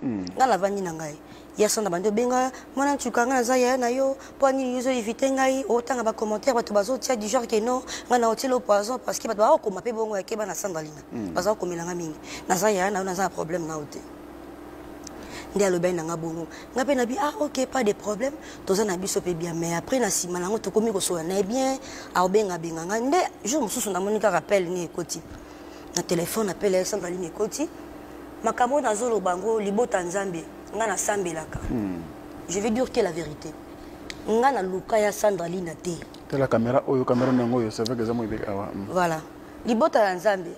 Ngai navandi na ngai, ya Sandra bandi obenga mwana ntuka, ngai naza yaya na yo, mpo nini yo ozoevite ngai? Otanga bacommentaire bato bazotia du genre ke non, ngai na otiela poison, parce que bato bakokoma mpe bongo yakeba na Sandra Lina, baza kokomela ngai mingi. Naza yaya na yo, naza na problème na yo te. Nde alobaki na nga bongo, nga mpe nabi: "Ah ok, pas de problème, toza na biso mpe bien." Mais après, na nsima nango, tokomi kosola na ye bien, aobengabenga nga. Nde jour mosusu namoni kaka appel ni ekoti na telefone, appel ya Sandra Lina ekoti. Makambo oyo nazoloba yango, libota Nzambe, nga nasambelaka. Je vais dire que la vérité, nga naluka ya Sandra Lina te. Tala caméra oyo, caméra nango oyo, c'est vrai que eza mo ebeki awa. Voilà, libota ya Nzambe,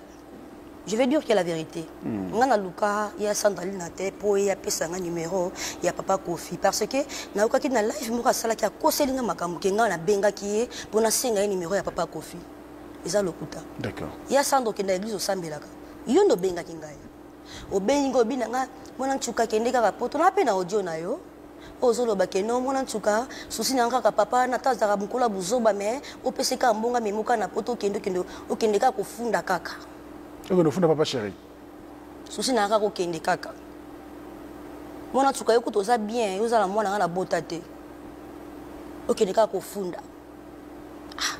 je vais dire que la vérité, nga naluka ya Sandra Lina te mpo ye apesa nga numéro ya papa Kofi, parce que nayokaki na live moko asalaki, akoseli nga makambo ke nga nabengaki ye mpo nasenga ye numéro ya papa Kofi. Eza lokuta. Ya Sandra, okenda église, osambelaka, yo nde obengaki ngai, obengi ngai, obi na nga: "Mwana ntuka, kende kaka poto." Na mpe na audio na yo oyo ozoloba ke no, mwana ntuka, susi na nga kaka papa na ta azalaka mokolo ya buzoba, mais opesi kaka mbongo, memoka na poto, okende, okende, okende kaka kofunda kaka. Okende ofunda papa chéri. Susi na nga kaka okende kaka, mwana ntuka, yo kuta oza bien, yo ozala mwana nga na bota te, okende kaka kofunda. Ah,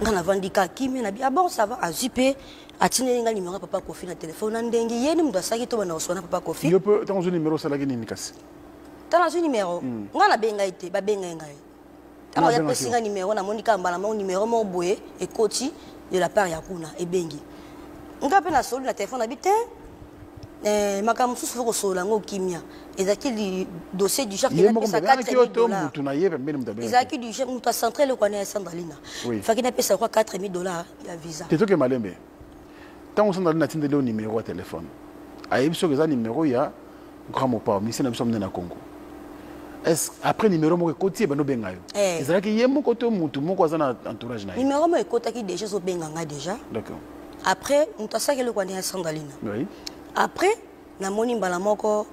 nga navandi kaka kimia na bi: "Ah bon, ça va." Azwi mpe atindeli nga numéro ya papa Kofi na telefone, na ndenge ye ni moto asalaki to banda koswana papa Kofi. Yo mpe ntango ozwi numéro, osalaki nini kasi? Ntango nazwi numéro, nga nabengai te, babengai ngai. Ntango Nga yapesi nga numéro, namoni kaka mbala moko numéro moko boye ekoti de la part ya kuna, ebengi nga mpe nasoli na telefone, nabi te. Makambo mosusu fo kosolola yango kimia. Ezalaki dossier du genre ye moko napesa abengaki yo 4000 to dollars. Mutu na ye pembeni, moto abengaki. Ezalaki du genre moto acentré eloko wana ya Sandra Lina. Faki napesa kwa 4000 $ ya visa. Te, toke malembe. Ntango Sandra Lina atindeli yo numéro ya telefone, ayebi soki eza numéro ya grand mopao, ministère na biso monene na Congo, est après numéro moko ekoti, ebandi obenga yo? Eh. Ezalaki ye moko to mutu moko aza na entourage na ye? Numéro moko ekotaki déjà, ezobenga nga déjà. Après, moto asalaki eloko wana ya Sandra Lina. Après, namoni mbala moko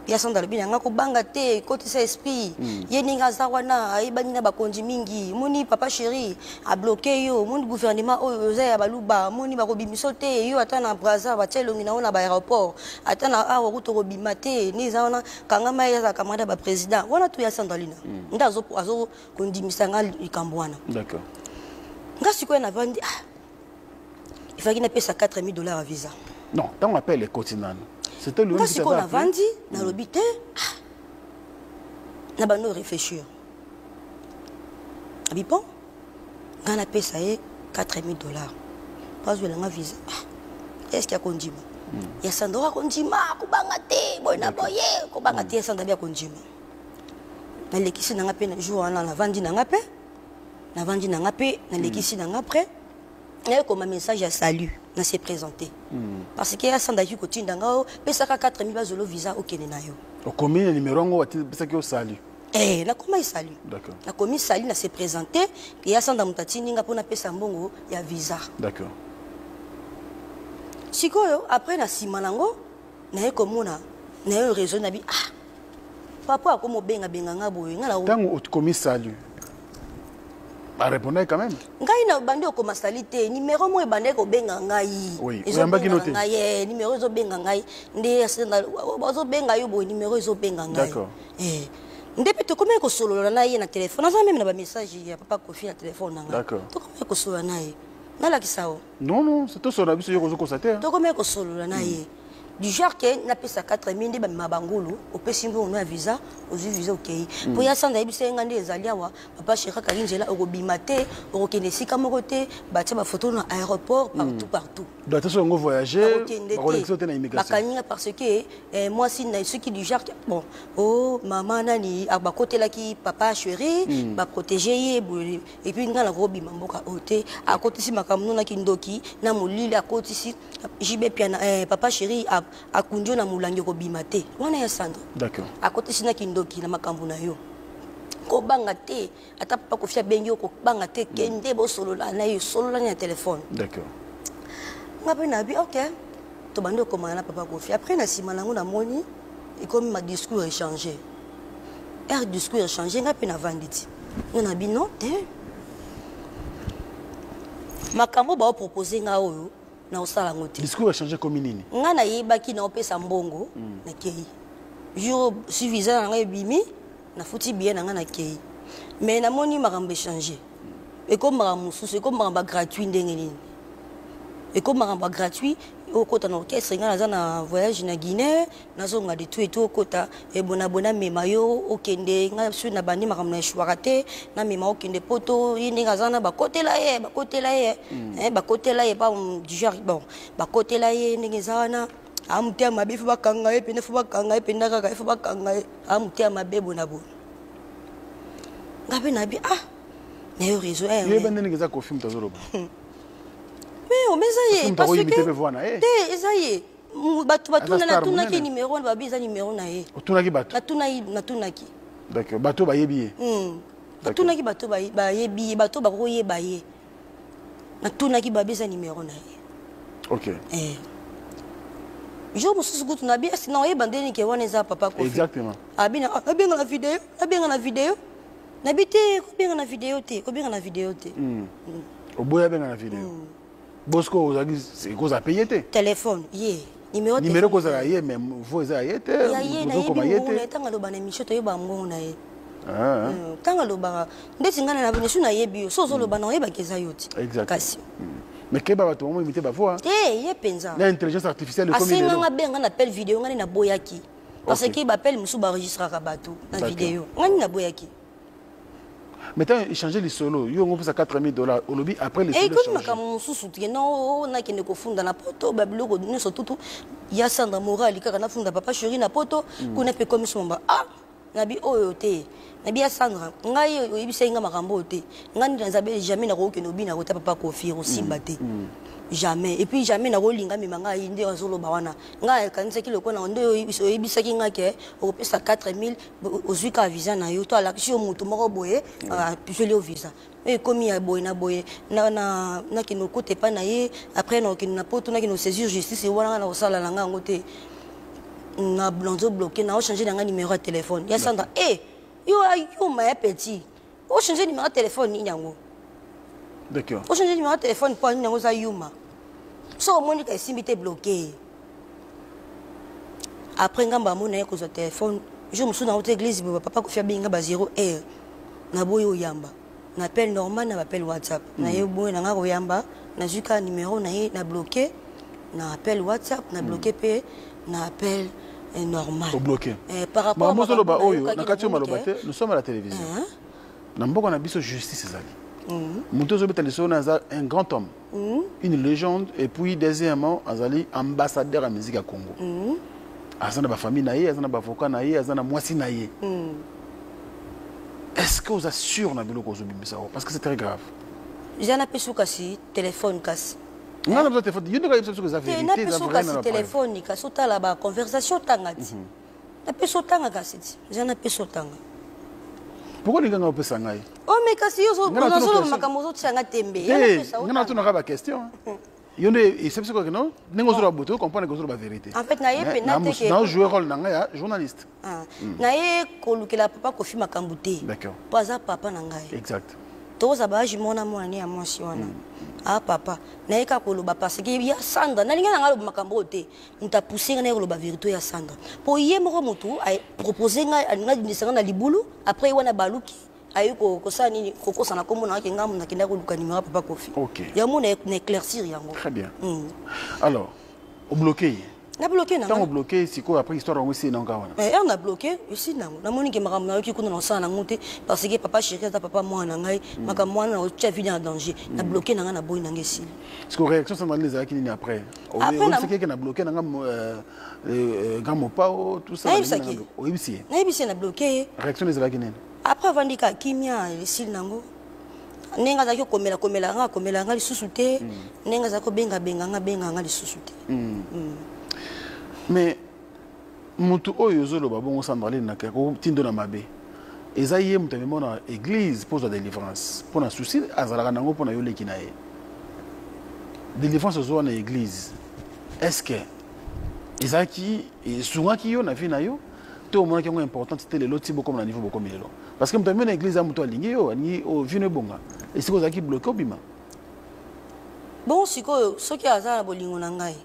ya Sandra alobi na nga: "Kobanga te, ekotisa esprit ye ndenge aza wana, ayebani na bakonzi mingi. Omoni papa chéri abloquer yo, omoni gouvernement oyo oza ya baluba, omoni bakobimiso te yo, ata na Braza batia elongi na yo na baaéroport, ata na awa kuta okobima te, nde eza wana, kangama." Ye azala camarade ya baprésident wana to ya Sandra Lina nde azokondimisa nga likambo wana. Nga sikoyo navandi, ah, ifaki napesa 4000 $ ya visa. Non, ntango appel ekoti nano, c'était lui? Nga sikoyo navandi, nalobi te, ah, na bando réfléchir, abi: "Bon, nga napesa ye 4000 $ po azwelanga visa, ah, est ce que akondima?" Ya Sandra: "Akondima, kobanga te, boye na boye, kobanga te." Ya Sandra bi akondima. Nalekisi na nga mpe na jour wana, navandi na nga mpe, navandi na nga mpe, nalekisi na nga. Après, nayekoma message ya salut, na se présenter, parce que asandaki kotinda nga: "Opesaka 4000, bazolo visa, okende na yo." Okomi na numéro yango, apesaki yo salut? Eh, nakoma esali. Nakomi salut, na se présenter, ye asanda moto atindi nga mpo napesa mbongo ya visa. Sikoyo après, na nsima nango, naye komona, naye raison, nabi: "Ah, papa akoma obengabenga nga boye, nga na Ntango okomi salut, arépondaki quand même? Ngai na bandi okoma salut te, numéro moko ebandaki kobenga ngai. Oui, oyambaki no te? Ngai numéro ezobenga ngai nde bazobenga yo boye, numéro ezobenga ngai. Eh, nde mpe tokomaki kosolola na ye na telefone, aza même na bamessage ya papa Kofi na telefone na ngai. Tokomaki kosolola na ye, nalakisa o. Non, c'est tosolola biso, yo kozokosa te, hein. Tokomaki kosolola na ye du genre ke napesa 4000, nde bamema bangulu, opesi mbongo no ya visa, ozwi visa, okei. Mpo ya Sanda ayebisa ye nga nde ezali awa, papa chéri akangi nzela, okobima te, okokende esika moko te, batia bafoto na aéroport, partout, partout. Donc ata soki yango voyager, Bakokende bakolekisa te na te, immigration. Bakangi nga parce que mwasi na soki du genre, bon, o mama nani, ah, bakotelaki papa chéri, baprotéger ye boye, et puis nga nakobima mboka oyo te. Akotisi makambo no naki ndoki na molili, akotisi jibe piana, papa chéri akundi yo na molangi, okobima te wana ya Sandra. Akotisi na kindoki na makambo na yo, kobanga te, ata papa Kofi abengi yo, kobanga te, kende bosolola na ye, sololani na telefone. Nga mpe nabi: "Ok." Tobandi okomana na papa Kofi. Après, na nsima nango, namoni ekomi ma discours échange, aire discours échange. Nga mpe navandi ti nga na bino te, makambo baopropose nga oyo. Naosala yango te. Discours echange komi nini? Ngai nayebaki naopesa mbongo, nakei. Jour suffisant na ngai ebimi, nafuti billet na ngai, nakei. Mais namoni makambo echange, ekomaka mosusu, ekomaka bagratuit. Ndenge nini ekomaka bagratuit? Okota na orchestre, ngai naza na voyage na Guinée, nazonga de tout et tout, okota ebonabona, mema yo okende. Ngai soki na bandi makambo na eshwaka te, namema okende poto. Ye ndenge aza na bakotela ye, bakotela ye, bakotela ye, pas du genre. Bon, bakotela ye ndenge eza wana, amutema mabe, fo bakanga ye pene, fo bakanga ye mpenza kaka, fo bakanga ye, amutema mabe bona bona. Nga mpe nabi ah, nayo réseau. Yoyeba ndenge eza Kofi moto azoloba. Mais ome eza ye parce que te, eza ye. Bato batuna, natunaki numéro wana, babi eza numéro na ye. Otunaki bato? Natunaki. D'accord, bato bayebi ye. Natunaki bato bayebi ye, bato bakoyeba ye. Natunaki, babi eza numéro na ye. Jour mosusu kutu nabi esi na oyeba ndeni ke wana eza papa Kofi. Abi abenga na video, abenga na video. Nabi te, kobenga na video te, kobenga na video te. Oboyi abenga na video. Bosco ozalaki ekozala pe ye te. Telefone ye numéro. Numéro kozala ye, mais voix eza ya ye te. Ya ye, nayebi ngongo na ye. Ntango aloba na émission, toyeba ngongo na ye. Ntango alobaka ndeti ngai na nesu, nayebi yo so ozoloba na oyebaki eza yo ti. Kasi Mais keba, bato bango imite bavoix. Te, ye mpenza. Na intelligence artificielle ekomi lelo. Asenganga benga na appel vidéo, ngai naboyaki parce que baappel mosusu baenregistraka bato na vidéo. Ngai naboyaki. Mais tant échanger lisolo, yo ngo pesa 4000 $, olobi après lisolo. Ekomi makambo mosusu te. No, nakende kofunda na poto, babiloko nyonso tutu ya Sandra Morali kaka nafunda papa chéri na poto. Kuna mpe ekomi somba. Ah, nabi oyo te, nabi ya Sandra, ngai oyebisaki nga makambo oyo te. Ngai nde nazabe jamais nakokende obina kota papa Kofi, osimba te, jamais. Et puis jamais nakolinga mema ngai nde azoloba wana. Ngai akanisaki lokola nde oyebisaki ngai ke okopesa 4000, ozwi kaka visa na yo, to alakisi yo motu moko boye, apuseli yo visa. Oyo ekomi ya boye na boye, nakende okota epai na ye, après nakokende na poto, nakende kosaisir justice wana. Ngai nakosala na ngai yango te, nazobloquer, naochange na ngai numéro ya téléphone ya Sandra. E yo ayuma ya petit, ochange numéro ya téléphone nini yango? Ochange numéro ya téléphone mpo nini yango? Eza yuma. So omoni ka esimbi te, bloquer. Après ngambo amona ye kozwa téléphone. Jour mosusu nauta église boye, papa Kofi abengi nga ba 0 heure. Naboyi oyamba na appel normal, na appel WhatsApp na ye boye na nga koyamba. Nazwi kaka numéro na ye, na bloqué na appel WhatsApp, na bloqué mpe na appel normal. Obloqué. Par rapport makambo ozoloba oyo na kati oyo maloba te. Nous sommes à la télévision. Na mboka na biso, justice ezali. Moto ozobeta lisolo na aza un grand homme, une légende, et puis deuxièmement azali ambassadeur ya musique ya Congo. Aza na bafamille na ye, aza na baavocat na ye, aza na mwasi na ye. Est-ce que oza sûr na biloko ozobimisa oyo? Parce que c'est très grave. Eza napesi yo kasi téléphone kasi. Nga na biso téléphone, yo ndenge ayebisa biso eza vérité. Napesi yo kasi téléphone, kasi otala baconversation, otanga ti. Napesi otanga kasi ti, eza napesi otanga. Pourquoi olinganga opesa ngai? O mais kasi yo ozoloba makambo, ozotianga tembe. Nga natunaka baquestion. Yo nde esepesi kaka no ndenge ozoloba boye, tocomprendre ke ozoloba vérité. En fait, naye mpenza te ke naojouer rôle na ngai ya journaliste. Naye kolukela papa Kofi makambo te, mpo aza papa na ngai. Tokozala baage mona mwana ne ya mwasi wana a papa naye kaka koloba parce que ya Sandra nalingi na ngai aloba makambo oyo te. Moto apousse ngai naye koloba vérité ya Sandra, mpo ye moko motu apropose ngai, alingi adindisa ngai na libulu. Après ye wana baluki ayi kosala nini, kokosa na nkombo na ngaki ngambo nakendaki koluka numéro ya papa Kofi. Yango na éclaircir yango. Très bien. Alors obloqué ye? Na bloqué na. Ntango bloqué sikoyo, après histoire yango esili nango wana? Heure na bloqué, esili nango. Namoni ke makambo nayoki kuna, nasala nango te parce que papa chéri aza papa mwana na ngai. Makambo wana naotya vie na danger. Na bloqué na ngai, naboyi nanga, esili. Sikoyo réaction Sandra ezalaki nini après? Oyebisaki eke na bloqué nanga grand Mopao, tout ça? Nayebisaki. Oyebisi ye? Nayebisi ye, na bloqué ye. Réaction ezalaki nini? Après avandi kaka kimia, esili nango. Ndenge azalaki kokomela komela nga, akomela nga lisusu te. Ndenge azalaki kobengabenga nga, benga nga lisusu te. Mais motu oyo ozoloba bongo, Sandra Lina, kotindo na mabe, eza ye moto amema na église mpo ozwa délivrance, mpo na souci azalaka nango mpo na yo leki na ye. Délivrance ozwa na église, est ce que ezalaki esungaki yo na vie na yo, to omonaki yango importante te lelo ti bokoma na niveau bokomi lelo? Parce que moto amemi na église ya moto alingi yo, alingi vie no ebonga, esika ozalaki bloqué obima. Bon, sikoyo soki aza na bolingo na ngai,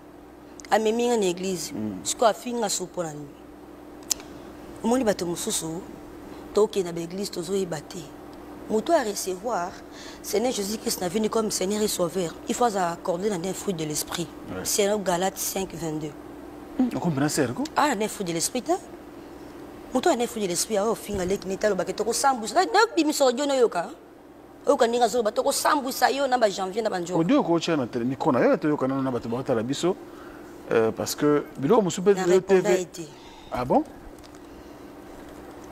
amemi ngai na église, sikoyo afinga so mpo na nini? Omoni, bato mosusu tokende na baéglise, tozoyeba te moto à recevoir Seigneur Jésus-Christ na venu comme Seigneur et Sauveur, il faut azala accordé na un fruit de l'esprit. C'est Galates 5 22. Okompena serko. Ah, na fruit de l'esprit te. Moto ana fruit de l'esprit aoyo ofinga leki neti alobaki tokosambwisa, nabimisa audio noyoka, oyoka ndenge azoloba tokosambwisa yo na bajanvier na banjoka. Audio okotya na micro na yo, toyoka nano na bato baotala biso, parce que biloko mosusu mpe na répondre ye te. Ah bon?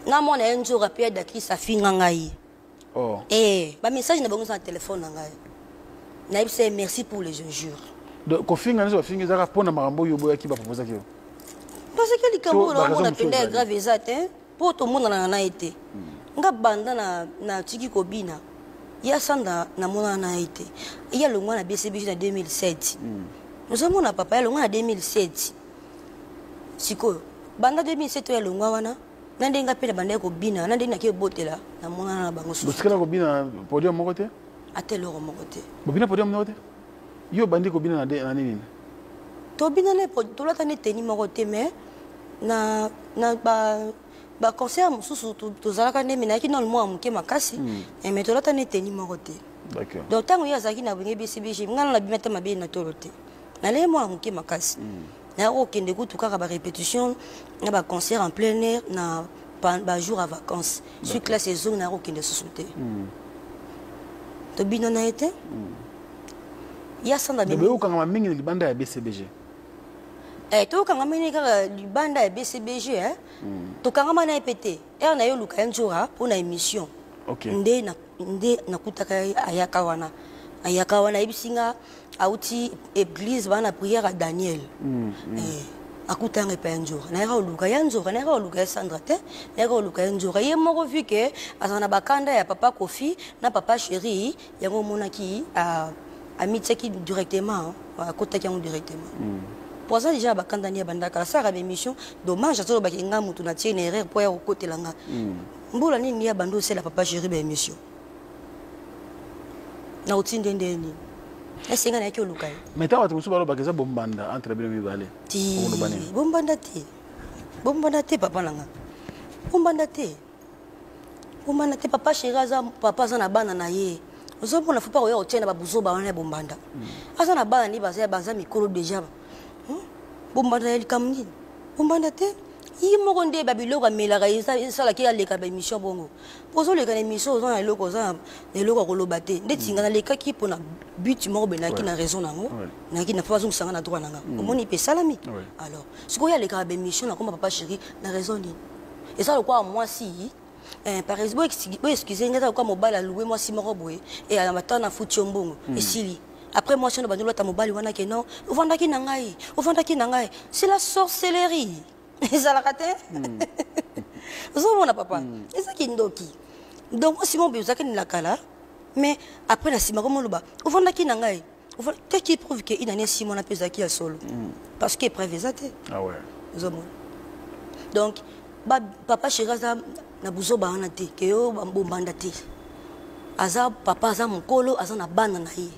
Namona ye nzoka mpe adakisi afinga ngai. Oh. Eh, bamessage na bango eza na telefone na ngai. Nayebisa ye merci pour les injures. Donc kofinga nyonso bafingi ezaka mpona makambo oyo oboyaki baproposaki yo? Parce que likambo To, oyo baraison naomona mosusu mpenza ya ezali. grave eza te, mpo tomonanaka na ye te. Nga banda na natiki kobina ya Sanda, namonana na ye te. Ye alongwa na BCBG na 2007. Ozomona, papa, ye alongwa na 2007. Sikoyo banda 2007 oyo alongwa wana, na ndenge nga mpe na bandaki kobina, na ndenge naki ebotela, namonana na bango susu. Botikala kobina na podium moko te? Ata eloko moko te. Bobina podium moko te? Yo obandi kobina na nini? Tobina na tolata ne tenue moko te, mais na ba baconcert mosusu tozalaka nde, me nayaki nano mwa moke makasi. Mais tolata ne tenue moko te. Donc ntango ye azalaki na Wenge BCBG, ngai na nabimi ata mabe na tolo te. Nalei mwana moke makasi, nayaki kokende kutu kaka barépétition na baconcert en plein air na bajour ya vacances. Soki classe ezongi, nayaki kokende susu te. Tobina na ye te. Ya Sanda. Boyokangama mingi na libanda ya BCBG? Eh, tokangama ne kaka libanda ya BCBG, eh? Tokangama na ye mpe te. Ere na ye oluka ye nzora mpo na émission. Nde nde nakutaka ye, ayaka wana, ayaka wana, ayebisi nga auti église, baa na prière ya Daniel. Eh, akutanga epai ya Nzora. Nayaka koluka ya Nzora, nayaka koluka ya Sandra te, nayaka koluka ya Nzora. Ye moko, vu ke azala na bakanda ya papa Kofi na papa Chéri, yango omonaki amitiaki directement, akotaki yango directement. Po aza déjà na bakanda ni ya bandaka, asalaka baémission. Dommage, azolobaki nga motu natie na erreur mpo ya kokotela nga. Mbula nini ya bando osala papa Chéri baémission na otindi nde nini? Esenga nayaki oluka ye. Mais ntango bato mosusu balobaka eza bombanda entre bino mibale, ti okoloba nini? Bombanda te, bombanda te, papa na nga, bombanda te, bombanda te. Papa Chéri aza papa, aza na bana na ye. Ozomona, faut pas koya kotia na babuzoba wana ya bombanda. Aza na bana nde baza mikolo déjà. Bombanda ya likambo nini? Bombanda te. Ye moko nde babiloko amelaka esalaki aleka baémission bongo. Po ozoleka na émission, oza na eloko, oza na eloko ya koloba te. Ndeti nga nalekaki mpona but moko boye, nayaki na raison nango, nayaki na po azongisanga na droit na nga. Omoni mpe esalami. Alors sikoyo alekaka baémission nakoma papa Chéri na raison nini? Eza lokola mwasi, par exemple, boexcuse ngai, eza lokola mobali aloué mwasi moko boye e ata na futi yo mbongo, esili. Après mwasi wana bandi olata mobali wana ke non, ovandaki na ngai, ovandaki na ngai. C'est la sorcellerie, ezalaka te. Ozomona, papa, eza kindoki. Donc mwasi moko boye ozalaki na kala, mais après na nsima komoloba ovandaki na ngai te, qui prouve ke inani esima wana mpe ezalaki ya solo? Parce que preuve eza te. Ah ouais. Ozomona, donc papa Chéri aza na buzoba wana te, ke yo bombanda te. Aza papa, aza mokolo, aza na bana na ye,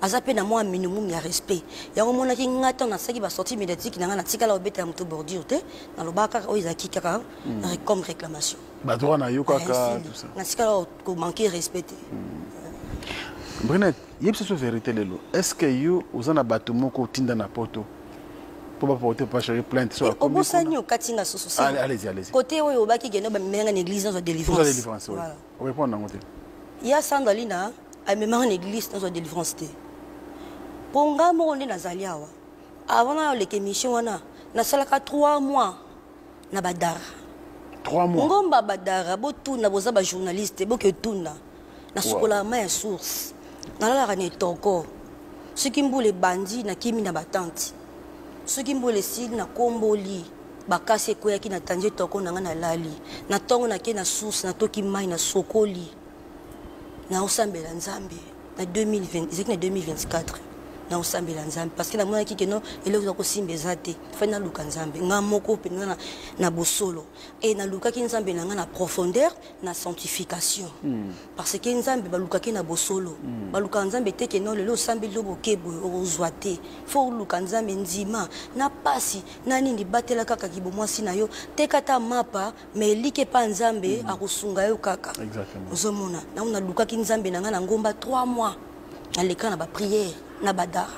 aza mpe na mwa minimum ya respect. Yango omonaki ngai ntango nasalaki basortie médiatique na ngai, natikala obeta ya moto bordure te. Nalobaka kaka oyo ezalaki kaka comme réclamation. Badroit na yo kaka, tout ça. Natikala komanke respect te. Brinet, yebisa so vérité lelo: est ce que yo oza na bato moko otinda na poto mpo baporte papa Chéri plainte so akomi? Obosani, okati nga susu. Allez, allez-y, allez-y. Côté oyo obaki kende bamemanga na église, nazwa oza délivrance. Délivrance, oui. Voilà. Orépondre nango te. Ya Sandalina amemanga na église, nazwa délivrance te, mpo nga moko nde nazali awa. Avant na oleka émission wana, nasalaka 3 mois na Badara. 3 mois? Ngomba Badara. Botuna, boza bajournaliste, boke tuna. Nasukolaka mai ya source, nalalaka na etoko. Soki mbula ebandi, nakimi na batante. Soki mbula esili, nakomboli bakasi ekweyaki, natandi etoko na ngai, nalali. Na ntongo nakei na source, natoki mai, nasokoli, naosambela Nzambe. Na 2020, ezalaki na 2024. Naosambela Nzambe parce que namonaki que non, eloko eza kosimba eza te. Fai naluka Nzambe nga moko mpenza na bosolo e nalukaki Nzambe na nga na profondeur, na sanctification, parce que Nzambe balukaki na bosolo. Balukaka Nzambe te que non, lelo osambeli, lobo oke boye, okozwa te. Faut oluka Nzambe, ndima na pasi na nini, batela kaka kibomwasi na yo, teka ta mapa, mais eliki epa Nzambe, akosunga yo kaka. Ozomona, nango nalukaki Nzambe na ngai na ngomba 3 mois, naleka na baprière na badara,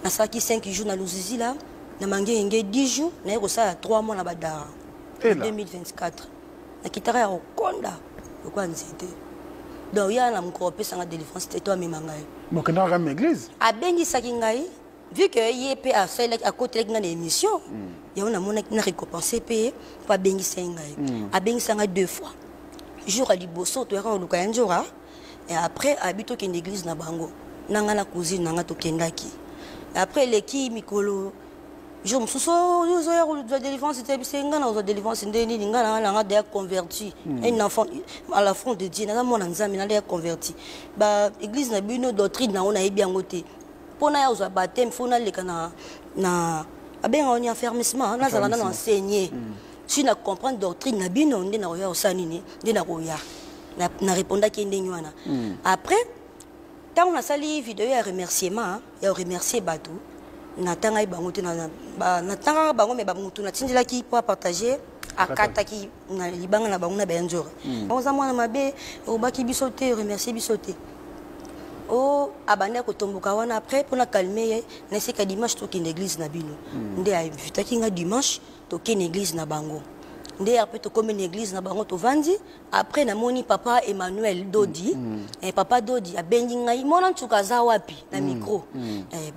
nasalaki 5 jours na Luzizila, na Mangenge 10 jours, naye kosala 3 mois na badara. 2024 nakitaka ya kokonda lokola nzete. Donc ya na mokolo apesanga délivrance te, to amema ngai. Bokendaka kaka église? Abengisaki ngai, vu que ye mpe asalelaki, akotelaki ngai na émission yango, namonaki na récompense mpe ye mpo abengisaki ngai. Abengisa ngai deux fois. Jour ya liboso toyaka koluka ya nzora, et après abi tokende église na bango, na ngai na cousine na ngai tokendaki. Après eleki mikolo, jour mosusu ozoya kozwa délivrance te. Bise ngai na kozwa délivrance nde nini? Ngai nanga deya converti, un enfant à la front de Dieu, naza mwana Nzambe, na deya converti. Ba église na bino, doctrine nango nayebi yango te. Mpo na ya kozwa baptême, faut naleka na abengaka ni affermissement, nazala nano enseigné, si na comprendre doctrine na bino nde nakoya kosala nini, nde nakoya. Na répondaki ndenge wana. Après ntango nasali video ya remerciement, ya remercier bato, natangaki bango te, natangaka bango, me bamotu natindelaki mpo apartage, akataki na libanga na bango na bayanzora. Oza mwana mabe, obaki biso te, remercier biso te. O abandi kotomboka wana. Après, mpona calme ye, naseka dimanche tokende église na bino. Nde ainvitaki nga dimanche, tokende église na bango. Nde après tokomi na église na bango, tovandi. Après namoni papa Emmanuel Dodi. Papa Dodi abengi ngai, mwana ntuka aza wapi na micro.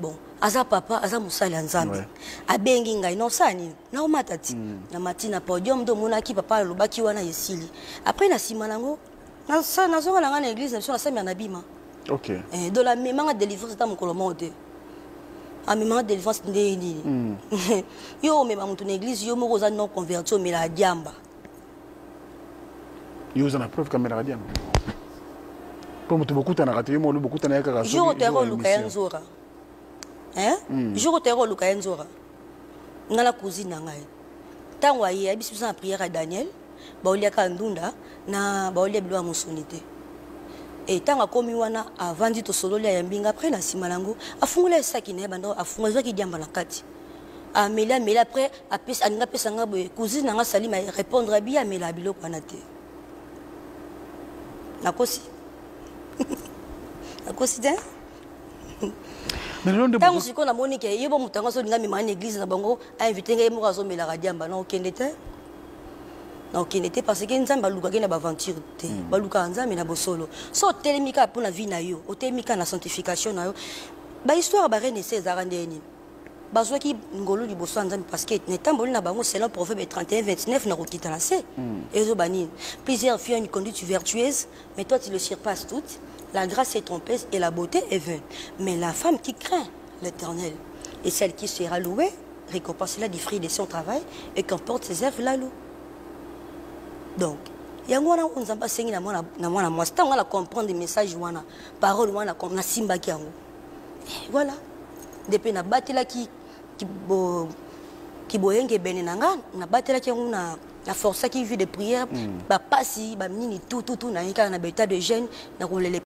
Bon, aza papa, aza mosali ya Nzambe. Abengi ngai, naosala nini? Naomata ti namati na podium, nde omonaki papa alobaki wana, esili. Après na nsima nango nazonga na ngai na église na biso, nasambela na bima. Donc amemanga délivrance ata mokolo moko te. Amemanga délivrance nde nini? Yo omema moto na église, yo moko oza non converti, omelaka diamba. Yo oza na preuve kamelaka diamba? Mpo moto bokutanaka te, yo moko bokutana ye kaka. Jour otoyaka oluka ye nzora, jour otoyaka oluka ye nzora, ngai na cousine na ngai, ntango aye, ayebisi biso na prière ya Daniel, baoliaka ndunda na baolia biloko ya mosuni te. E ntango akomi wana, avandi, tosololi, ayambi nga. Après na nsima nango afungola esaki na ye, banda afungola, ezwaki diamba na kati, ameli, ameli. Après alingi apesa nga boye, cousine na nga Salima répondre, abi amela biloko wana te. Nakosi? Nakosi te? Ntango sikoyo namoni ke ye bo moto yango azolinga amema na église na bango, ainvite ngai, ye moko azomelaka diamba, na okende te, na okende te, parce que Nzambe alukaki na baaventure te. Balukaka Nzambe na bosolo. So otelemi kaka mpo na vie na yo, otelemi kaka na sanctification na yo. Bahistoire bareine ese ezalaka ndenge nini? Bazwaki ngolu liboso ya Nzambe parce que na etamboli na bango, selon Proverbe 31 29, na kokita na se, ezoba nini? Plusieurs filles ont une conduite vertueuse, mais toi, tu le surpasses toutes. La grâce est trompeuse et la beauté est vaine, mais la femme qui craint l'Éternel est celle qui sera louée. Récompensera du fruit de son travail et qu'emporte ses œuvres la loue. Donc yango wana oyo Nzambe asengi na mwana mwasi. Ntango nga na comprendre message wana, parole wana, nasimbaki yango. Voilà, nde mpe nabatelaki kiboyengebene na nga, nabatelaki yango, na forçaki vie de prière, bapasi banini, tututu naye kaka na baétat de jeûne na kolela.